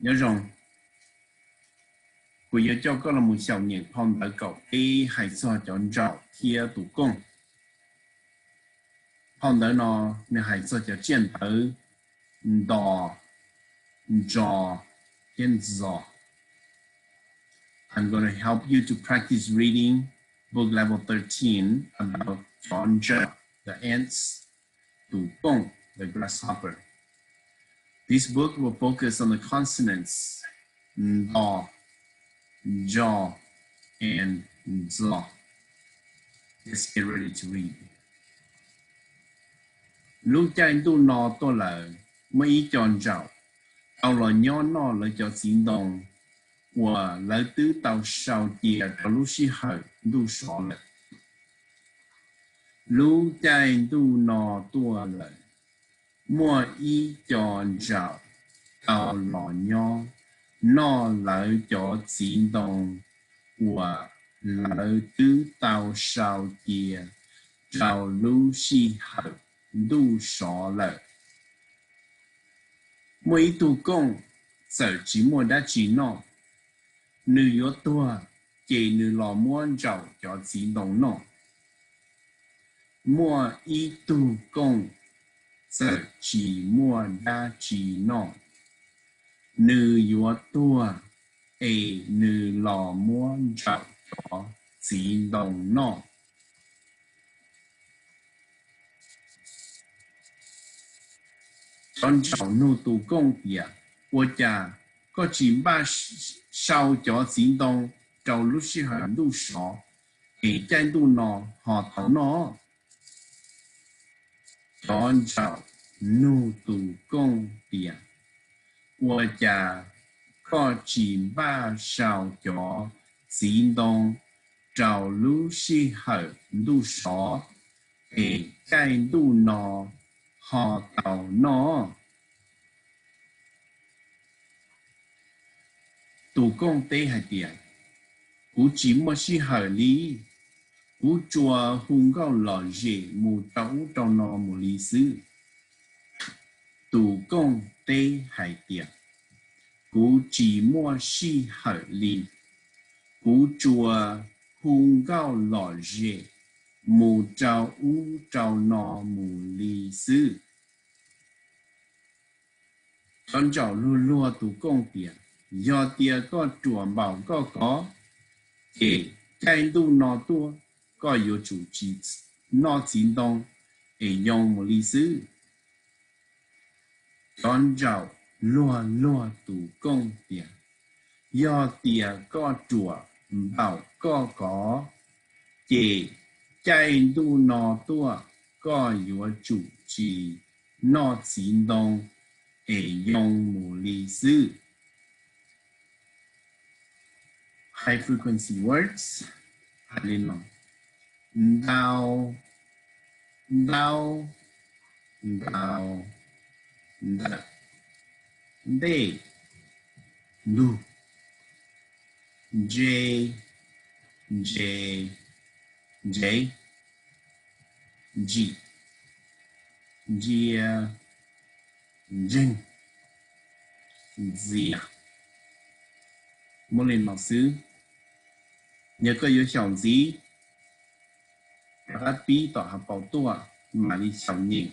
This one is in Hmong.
Nyob zoo, kuv yuav coj koj los mus xyaum nyeem phau ntawv kaum peb hais txog cov ntsaum thiab tus kooj. Phau ntawv no nws hais txog cov tsiaj ntawv nto, ntso thiab ntxo. I'm going to help you to practice reading book level thirteen about cov ntsaum, the ants, tus kooj, the grasshopper. This book will focus on the consonants nto, ntso, and ntxo. Let's get ready to read. Lub caij ntuj no tuaj lawm, muaj ib co ntsaum tau los nyob noj lawv cov txiv ntoo uas lawv twb tau sau cia rau lub sij hawm ntuj sov lawm. Lub caij ntuj no tuaj lawm, muaj ib co ntsaum tau los nyob noj lawv cov txiv ntoo uas lawv twb tau sau cia rau lub sij hawm ntuj sov lawm. Muaj ib tug kooj txawm tsis muaj dab tsi noj, nws yuav tuag ces nws los muab ntsaum cov txiv ntoo noj. Muaj ib tug kooj txawm tsis muaj dab tsi noj, nws yuav tuag es nws los muab ntsaum cov txiv ntoo noj. Cov ntsaum nug tus kooj tias, Ua cas koj tsis npaj sau cov txiv ntoo rau lub sij hawm ntuj sov, es caij ntuj no ho tau noj? Cov ntsaum nug tus kooj tias, Ua cas koj tsis npaj sau cov txiv ntoo rau lub sij hawm ntuj sov, es caij ntuj no ho tau noj? Tus kooj teb hais tias, Kuv tsis muaj sij hawm li. Kuv tsuas hu nkauj lom zem mus rau ub rau no mus li xwb. Tus kooj teb hais tias, Kuv tsis muaj sij hawm li. Kuv tsuas hu nkauj lom zem mus rau ub rau no mus li xwb. Cov ntsaum luag luag tus kooj tias, Yog tias koj ruam npaum koj kov, ces caij ntuj no tuaj koj yuav tsum tsis noj txiv ntoo es yoo mus li xwb. Cov ntsaum luag luag tus kooj tias, Yog tias koj ruam npaum koj kov, ces caij ntuj no tuaj koj yuav tsum tsis noj txiv ntoo es yoo mus li xwb. High frequency words hais li no: ntau, ntau, ntau, ntawm, ntej, ntug, ntse, ntse, ntsev, ntsim, ntsia, ntseeg, ntxias. Muaj li no xwb. Yog koj yuav xyaum ntxiv, rov qab pib tom hav paus tuaj mam li xyaum nyeem.